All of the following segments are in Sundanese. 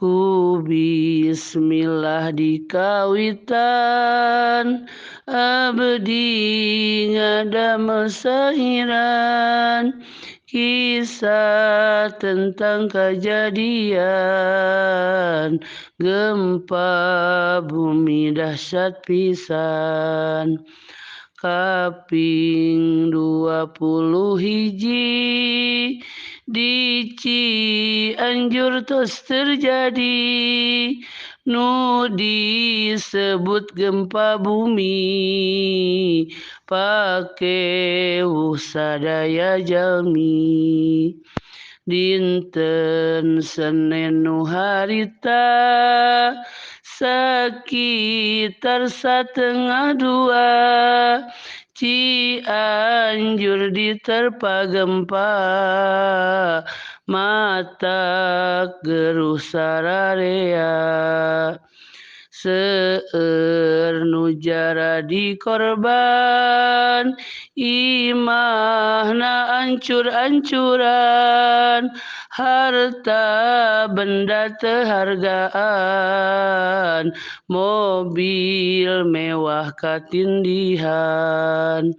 Ku bismillah dikawitan abdi ngadamel sahiran kisah tentang kejadian gempa bumi dahsyat pisan. Kaping 21 di Cianjur tos terjadi nu disebut gempa bumi pakewuh sadaya jalmi. Dinten Senen nu harita sekitar 1:30 Cianjur diterpa gempa mata geruh sararea. Seueur nu jaradi korban imahna ancur-ancuran harta benda teu hargaan mobil mewah katindihan.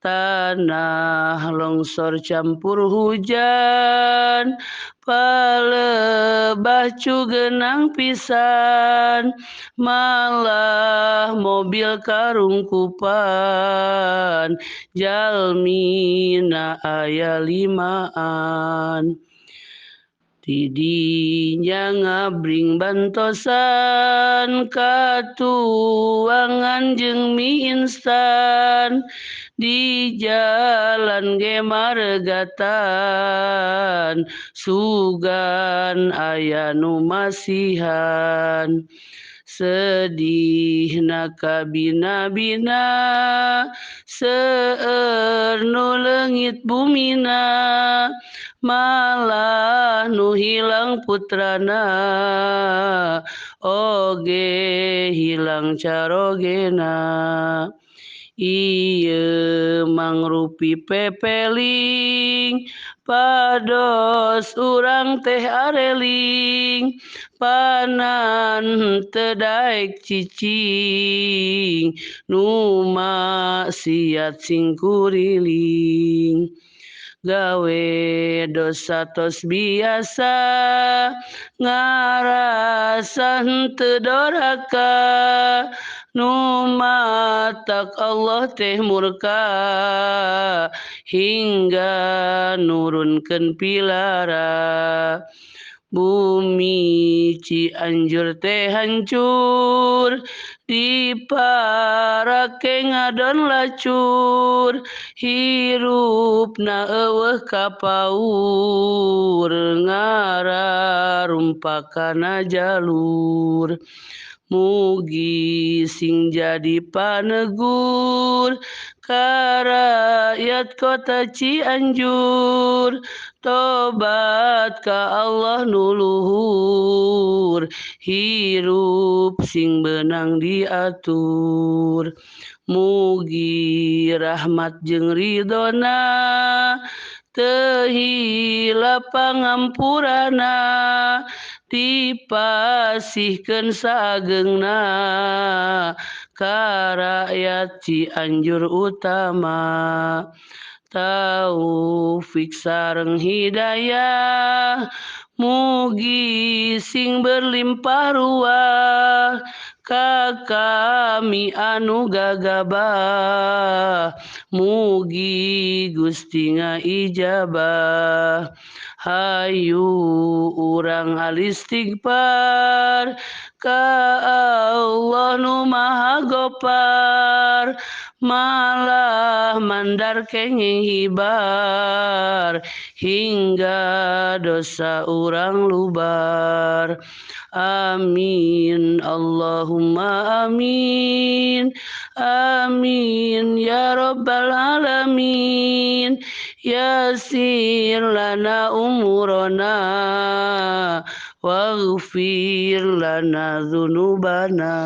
Tanah longsor campur hujan palebah cugenang pisan malah mobil karungkupan jalmina aya 5an. Tidinya ngabring bantosan katuangan jeung mie instan di jalan ge maregatan sugan aya nu masihan. Sedihna kabina-bina seueur nu leungit bumina malah nu hilang putrana oge hilang carogena. Ieu mangrupi pepeling pados urang teh areling panan teu daek cicing nu maksiat sing kuriling. Gawe dosa tos biasa ngarasa henteu doraka nu matak Allah teh murka hingga nurunkeun pilara. Bumi Cianjur teh hancur diparake ngadon lacur hirupna eueuh kapaur ngararumpakana jalur. Mugi sing jadi panegur ka rakyat kota Cianjur tobat ka Allah nu luhur hirup sing beunang diatur. Mugi rahmat jeung ridona teu hilap pangampurana dipasihkeun sageungna ka rakyat Cianjur utama. Taufik sareng hidayah mugi sing berlimpah ruah ka kami anu gagabah mugi Gusti ngaijabah. Hayu urang alistighfar ka Allah nu Maha Gopar malah mandar kenging hibar hingga dosa urang lubar. Amin Allahumma amin amin ya rabbal alamin. Yasir lana umurana waghfir lana dzunubana.